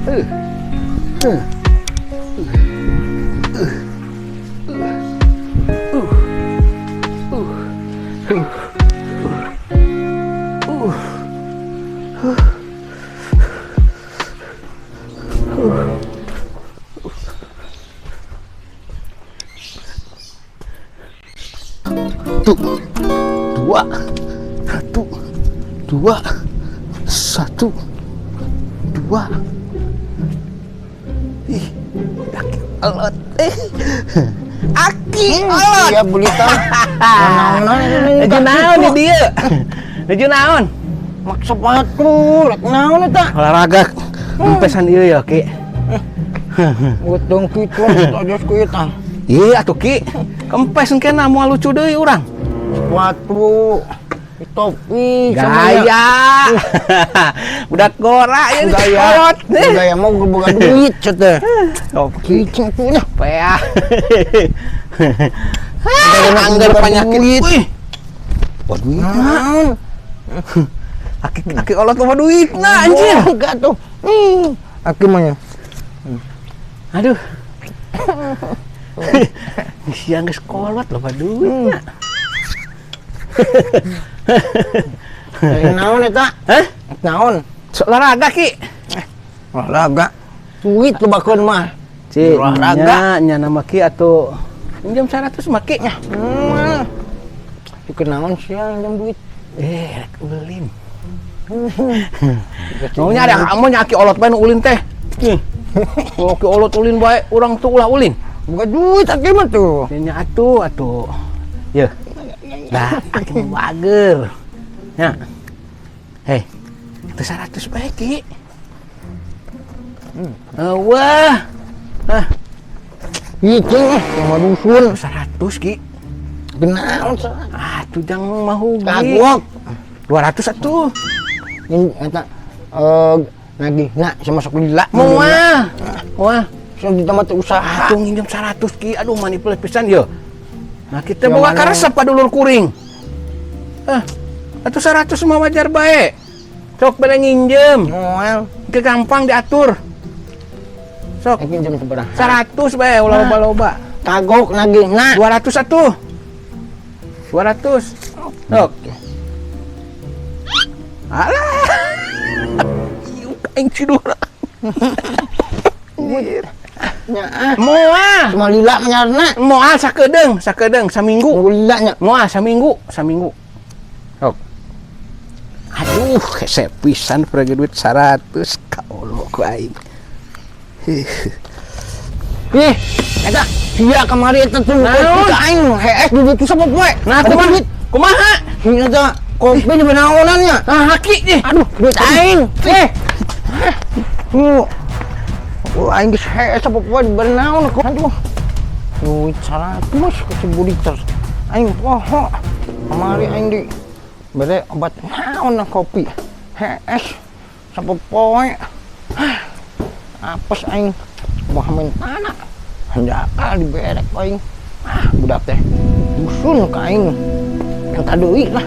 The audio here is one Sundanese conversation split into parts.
Eh. Eh. Uh. Uh. Uh. Uh. Uh. Uh. Satu, dua, satu, dua, satu, dua. Ih, aki olot. Eh, aki olot. Iya beli tahu. Naon? Nuju naon di dieu? Nuju naon? Make sepatu, rek naon eta? Olahraga. Empesan ieu ya, Ki. Utung kitu aja ku eta. Iya atuh, Ki. Kempes engkena moal lucu deui urang. Sepatu, topi, Gaya. Budak gora ya Gaya. kolot. Gaya mau boga duit teh. Topi. Kitu nya. Pea. Angger penyakit. Wih. Wah, duit. Naon? Aki aki olot loba duit nah anjir. Enggak tuh. Aki mah ya. Aduh. Siang geus kolot loba duit. Naon eta? Hah? Naon? Olahraga, Ki. Olahraga. Duit lobakeun mah. Cik, Olahraga. nya nya nama Ki atuh minjem 100 mah, Ki. Dikenaon sia jam duit. Eh, rek ulin. Maunya ada kamu nya aki olot bae nu ulin teh. Ih. Kalau aki olot ulin bae, urang tuh ulah ulin. Bukan duit aki mah tuh. Nya atuh atuh. Yeuh. Dah, aki mah bager. Nya. Hei, itu 100 bae, Ki. Wah. Ah, Ih, cing, sama dusun. 100, Ki. Kenaon sa? Ah, tuh jangan mau. Kagok. 200 atuh. Ini eta eh nagih na sama sok lila. Moal. Moal. Sok ditambah teh usaha. Atuh nginjem 100, Ki. Aduh, manipul pisan ye. Nah, kita Yang bawa mana? karesep ka dulur kuring. Ah, atuh 100 mah wajar bae. Sok bere nginjem. Moal. Ke gampang diatur. Sok Rek minjem sabaraha? 100 bae ulah loba-loba. Kagok nagih na. 200 atuh. 200. Sok. Alah. Ieu aing cidura. Nya ah. Moal. Cuma lila menyarna. Moal sakedeung, sakedeung saminggu. Tunggu lila nya. Moal saminggu, saminggu. Sok. Aduh, hese pisan pergi duit 100 kaolo ku aing. Ih, eta sia kamari eta tuh Naon? kopi ka aing hees di ditu sapopoe. Nah, Ada kumaha? duit. Kumaha? Ini eta kopi di benaonan nya. Nah, haki nih. Aduh, duit aing. Eh. Oh. Oh, aing geus hees sapopoe di benaon aku. Aduh. Duit 100 ke liter. Aing poho. Kamari aing di bere obat naon na kopi. Hees sapopoe. Apes aing mau tanah. Hanjakal diberek aing. Ah, budak teh. Dusun ka aing. Minta deui lah.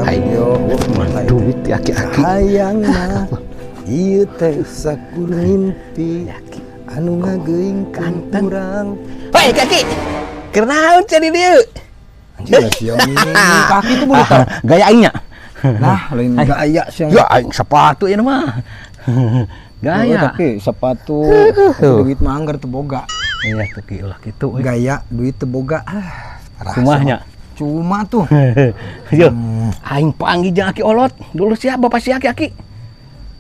Ayo, duit aki-aki. Hayang mah ieu teh sakur mimpi anu ngageuingkeun urang. Hei, kaki. Keur naon sia di dieu? Anjir sia kaki tuh boleh tak? Gaya aingnya. Nah, lain gaya sih. Ya aing sepatu ieu mah. Gaya. Oh, tapi sepatu duit mah anggar teu boga. Iya tuh Ki, ulah kitu euy. Gaya duit teu boga. Ah, rasa Kumahnya. mah. Cuma tuh. Yo, aing panggil jeung aki olot. Dulu siapa bapak si aki-aki?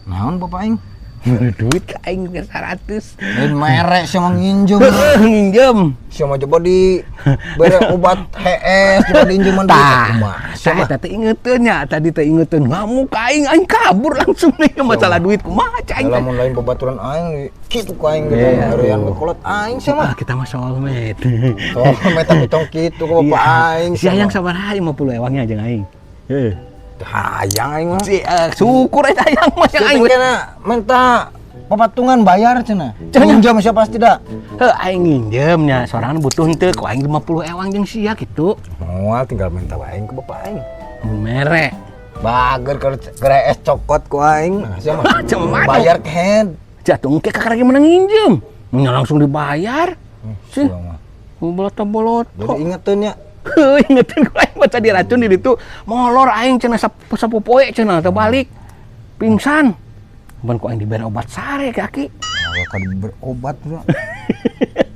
Naon bapak aing? Duit ka aing geus 100. Lain merek sia mah nginjem. Heeh, nginjem. Sia mah coba di bere obat HS coba diinjeman duit. Tah, Kumaha sia saya mah. teh ingeteun nya, tadi teh ingeteun ngamuk ka aing, aing kabur langsung nih masalah duit kumaha cai aing teh. Lamun lain babaturan aing kitu ku aing gitu. Iya, Harian aduh. kolot aing sia mah. Ah, kita mah soulmate. Oh, meta mitong kitu ku bapak aing. Si hayang sabaraha 50 ewangnya jeung aing. Heeh. Hayang aing mah. Si syukur eta hayang mah jeung aing. Kena minta Papatungan bayar cenah. Cenah. Minjam siapa pasti tidak. Heuh, aing nginjem nya sorangan butuh henteu ku aing 50 ewang jeung sia gitu. Moal tinggal minta wae aing ke bapak aing. Mun mere. Bager keur keur es cokot ku aing. Nah, sia mah. Cuma mah. Bayar kehed. Jatuh engke kakak lagi menang nginjem. Mun langsung dibayar. Sih. Sia mah. Boloto-boloto. Jadi ingetin ya. Heuh, ingetin ku aing baca diracun di ditu. Molor aing cenah sapopoe cenah teu balik. Pingsan. Ban ku aing dibere obat sare ke aki. Kalau kau berobat bro.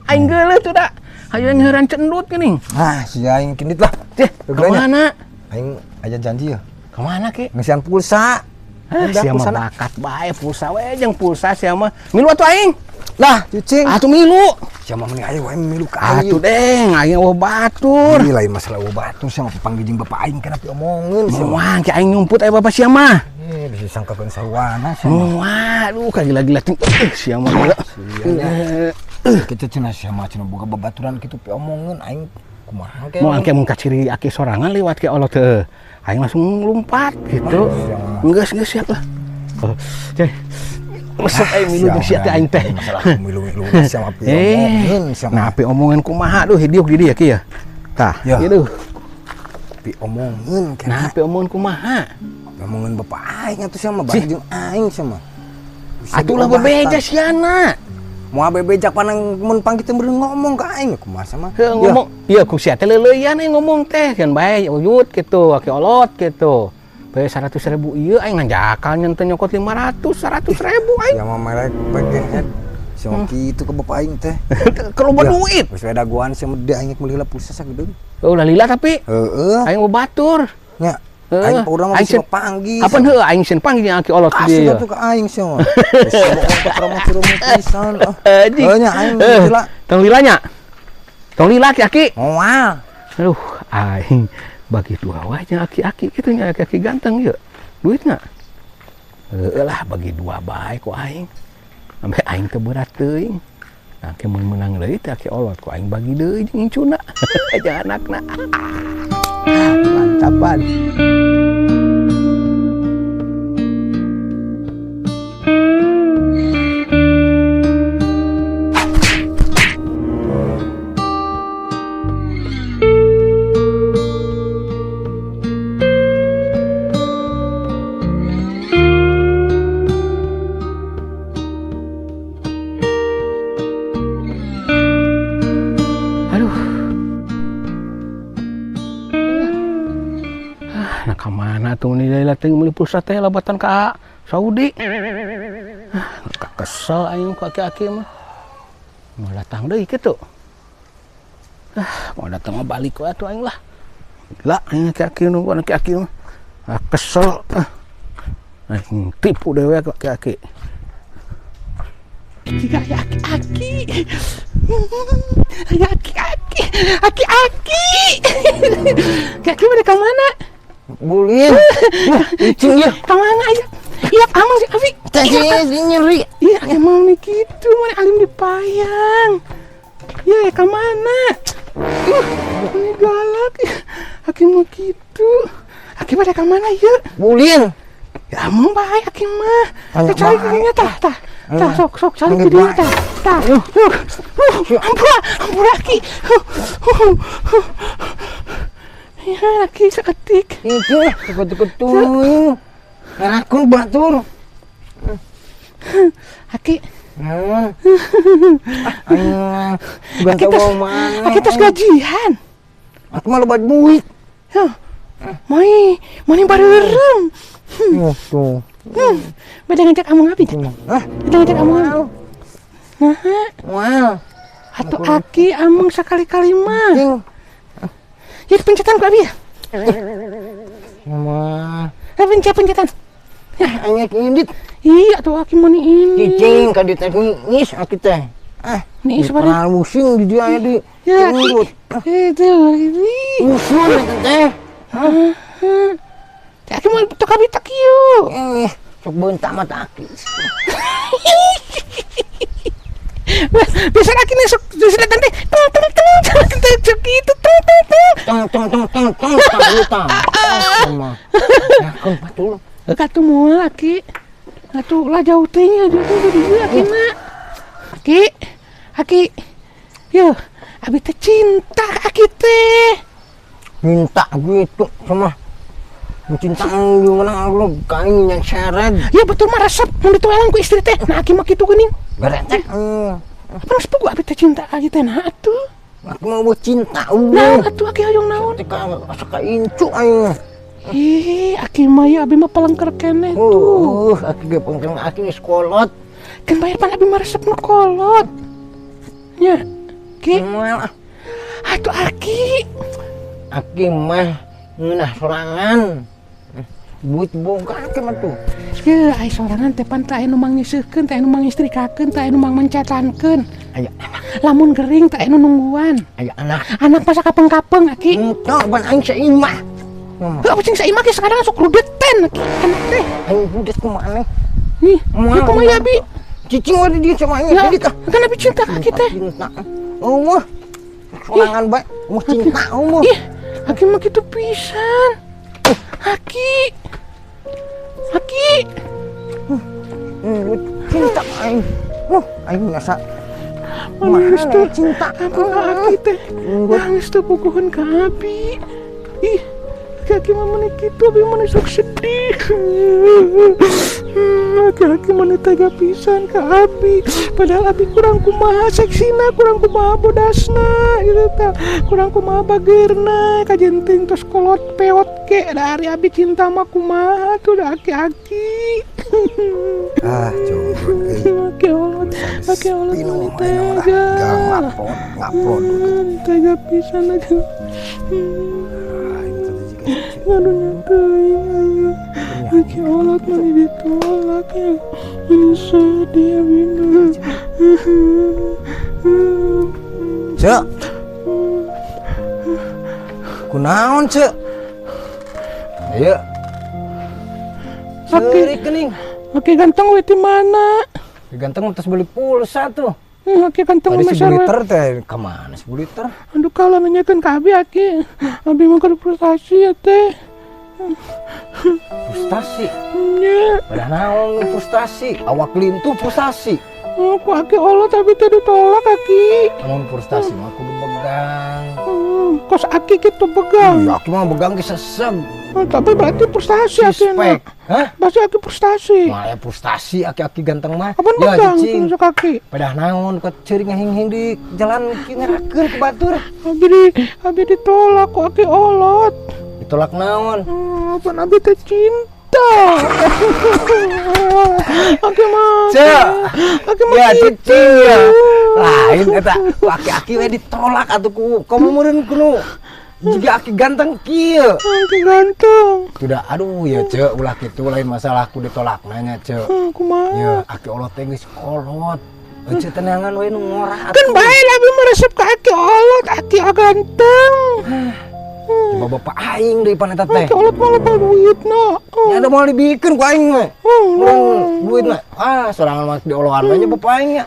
Aing geuleuh tuh da. Hayu ngeuran cendut geuning. Nah, si aing kindit lah. Cih, Geuleuhnya. kemana? Aing aja janji ya. Kemana ki? Ngesian pulsa. Hah, Udah, sia mah pulsa na. bakat bae pulsa we jeung pulsa sia mah. Milu atuh aing. Lah, cucing. Atuh milu. Sia mah mending ayo wae milu ka aing. Atuh deng, aing eueuh batur. Ih, lain masalah batur sia mah papanggih jeung bapak aing kana piomongeun sia mah. Moal ki aing nyumput aya bapak sia mah. Eh, bisa disangkakeun sarwana sia mah. Moal, aduh kagila-gila ting. Sia mah heula. Kitu cenah sia mah cenah boga babaturan kitu piomongeun aing kumaha ke. Moal ke mun kaciri aki sorangan liwat ke Allah teu. Aing langsung lompat gitu. Geus geus siap lah. Oh, ceh. Resep aing milu jeung sia teh aing teh. Masalah milu-milu sia mah piomongeun sia mah. Nah, api omongan kumaha duh hidiuk di dieu ki ya. Tah, Ya. ieu duh. Piomongeun Nah, api omongan kumaha? Ngomongin bapak aing atuh sia mah Sih. bareng jeung aing sia mah. Bisa Atuh lah diobatan. bebeja siana. Moal bebejak panang mun pang kitu meureun ngomong ka aing kumaha sama. Heuh ngomong, iya ku sia teh leuleuyan aing ngomong teh kan bae uyut gitu, aki olot gitu. Bae 100 ribu ieu aing nganjakal nyen teh nyokot 500, 100 ribu aing. Ya mah merek bagian sia mah kitu ke bapak aing teh. Kalau Ya, duit. Geus we dagoan sia mah aing meuli heula pulsa sagedeung. Ulah lila tapi Heeh. aing mau batur. Nya. Heeh. Aing urang mah Aing bisa sen- panggih. Apa heuh aing sen panggil jeung aki olot Kasih dia. atuh ka aing sia mah. Geus bohong ka ceramah-ceramah pisan. Ah. Jing. Heuh nya aing lila. Tong lilanya. Tong lila aki-aki. Moal. Aduh, aing bagi dua wae jeung aki-aki kitu nya aki-aki ganteng ieu. Duitna. Heueuh lah bagi dua bae ku aing. Sampai aing teu berat teuing. Nah, ke mun meunang deui teh aki olot ku aing bagi deui jeung incuna. Jeung anakna. Mantapan. Aduh. Ah, nah ka mana tuh nilai teh meuli pulsa teh labatan ka Saudi. Ah, kesel aing ku aki-aki mah. Mau datang deui kitu. Ah, mau datang mah balik we atuh aing lah. Gila aing aki-aki nungguan aki-aki mah. Ah, kesel. Ah. Aing tipu dewe ku aki-aki. Jika aki-aki. Aki-aki. Aki-aki. Aki-aki pada ke mana? Bulin. Cing ya. Ke mana aja? Iya, amang si Abi. Teh nyeri. Iya, emang nih gitu, mana alim di payang. Iya, ya ke mana? Ini galak. Aki mau gitu. Aki pada ke mana ya? Bulin. Ya amang baik aki mah. Ayo, Tah, cari baik. dirinya tah, tah. Tah, sok sok cari Ayo, dirinya baik. tah. Tah. Ampura, ampura aki. Ya, aki seketik. Itu kutu-kutu. Ngarakun batur. Aki, Aing aki tos, aki tos gajian. Aku mah loba duit. Huh. Moi, moi bareureum. Tuh. Beda ngajak amang abi. Hah? Beda ngajak amang abi. Nah, Wah. atuh aki amang sakali-kali mah. Cing. Ya pencetan ku abi ya. Mama. Eh pencet pencetan. Aing indit. Iya tuh aki mau ini. Cicing ka dieu teh ngis aki teh. Ah, Nih sebenarnya. Pusing di dia aya di. Ya aki. Itu ini. Usul eta teh. Aki mau tok abi tak kieu. Eh, sok beuntak mata aki. Biasa aki nih sok biasa datang teh. Teng teng teng teng teng sok gitu teng teng teng. Tong tong tong tong tong tong tong. Sama. Ngakon patul. Katu moal aki. Atuh lah jauh teh nya di dieu akina. Aki, Aki. Yo, abi teh cinta ka Aki teh. Minta gitu sama cinta gimana lu kain yang seret. Ya betul mah resep mun dituelang ku istri teh. Nah, Aki mah kitu geuning. Geretek. Apa geus puguh abi teh cinta Aki teh, nah atuh. Aku mau cinta. Naon atuh Aki hoyong naon? Ketika asa ka incu aing. Ih, Aki mah ya abi mah palengker keneh tuh. Aki ge pengkeng aki geus kolot. Kan bayar pan abi mah resep nu kolot. Nya, Ki, Moal ah. atuh Aki. Aki mah ngeunah sorangan. Duit boga aki mah tuh. Ya, ai sorangan teh pan teh aya nu mangiseukeun, teh aya nu mangistrikakeun, teh aya nu mangmencetankeun. Aya anak, Lamun gering teh aya nu nungguan. Aya anak. Anak masa kapeng-kapeng Aki. Entah pan aing saimah. Heuh, apa cing saimah ge sekarang sok rudeten Aki anak teh. Aing budak kumaha? Nih, Moal. ya kumaha ya abi? Cicing we di dieu sama aing Ya, jadi tah. kan abi cinta ka Aki teh. Cinta. Oh, mah. Sorangan bae. Mau cinta oh. Ih, Aki mah kitu pisan. Aki. Aki. Cinta aing. Aing nasa Nangis Mahal tuh. Cinta. Ampun ka Aki teh. Nangis tuh puguhan ka abi. Ih, aki mah meuni kitu abi mah sok sedih. Aki-aki mah tega pisan ka abi. Padahal abi kurang kumaha seksina, kurang kumaha bodasna gitu tah. Kurang kumaha bageurna, kajen teuing tos kolot peot ke da ari abi cinta mah kumaha tuh da aki-aki. Ah, jomblo euy. Aki olot, aki olot Pino mah aing mah tega. Ngupload, ngupload. Tega pisan aja. Aing teh jiga si Aduh, teuing aing. Aki olot mah ditolak ya. Ini sedih abi mah. Cek. Kunaon, Cek? Ayo. Aki. Ceurik geuning. Aki ganteng we di mana? Ganteng terus beli pulsa tuh. Aki ganteng Tadi mah 10 liter teh kemana 10 liter? Aduh, kalau nanyakeun ka abi Aki. Abi mah keur frustasi ya teh. Frustasi. Nya, Pada naon nu frustasi? Awak lintuh frustasi. Oh, ku aki olot abi teh ditolak Aki. Lamun frustasi mah kudu begang. Kos aki gitu begang. Iya, aki mah begang ge seseg. Tapi berarti frustasi aki Suspek. Hah? Berarti aki frustasi. Mah aya frustasi aki-aki ganteng mah. Apaan Ya, begang cicing. masuk aki? Pedah naon kok ceurik ngahing-hing di jalan kieu ngerakeun ke batur. Abi ditolak ku aki olot. Ditolak naon? Apa abi teh cinta. Aki mah. Cek. Aki mah Ya gitu. cicing ya. Lain eta ku aki-aki we ditolak atuh ku kamu meureun kuno. Jiga aki ganteng kieu. Aki ganteng. Sudah, aduh ya cek, ulah kitu, lain masalah ku ditolak nanya cek. Kumaha? Ya aki olot teh geus kolot. Ece tenangan we nu ngora Kan atuh. bae abi mah resep ka aki olot, aki ganteng. Coba bapak aing deui pan eta teh. Aki olot mah loba duitna. Ya ada mau dibikeun ku aing mah. Hmm, Duit mah. Ah, sorangan mah diolohan we nya bapak aing nya.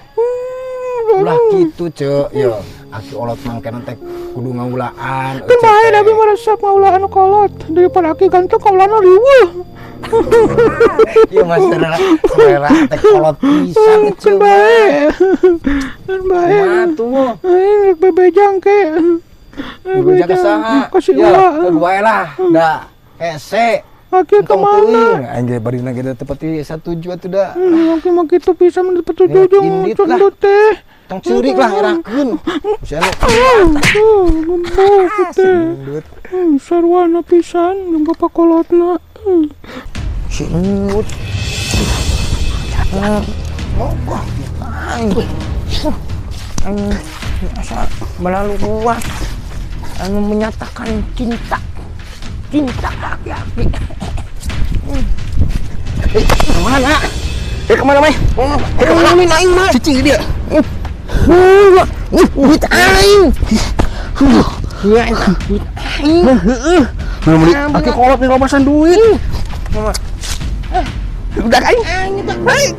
Ulah kitu cek, ya aki olot mangkena teh kudu ngaulaan. Kan bae abi mah resep ngaulaan kolot daripada aki ganteng kaulana riweuh. Iya mas, selera selera teh kolot pisan Kan cek. bae. Kan bae. Kumaha tuh? Aing rek bebejang ke. Bebeja ka saha? Kasih Ya, ulah. ke wae lah. Da hese. Aki kemana? Aing ge barina ge tepati satuju atuh da. Aki mah kitu bisa mun petuju Ya, jeung indit lah. cendut teh. Tong ceurik lah ngerakeun. Sia nu Gembok teh. Endut. Sarwana pisan jeung bapak kolotna. Si Endut. Mogok. Aing. Aing asa melalui luas. Aing menyatakan cinta. Cinta ke aki-aki. Eh, kemana? Eh, kemana, Mai? Oh, kemana aing mah? Cicing dia. Duit aing. Ya, duit aing. Nah, beli aki kolot nih lobasan duit. Udah aing. Aing.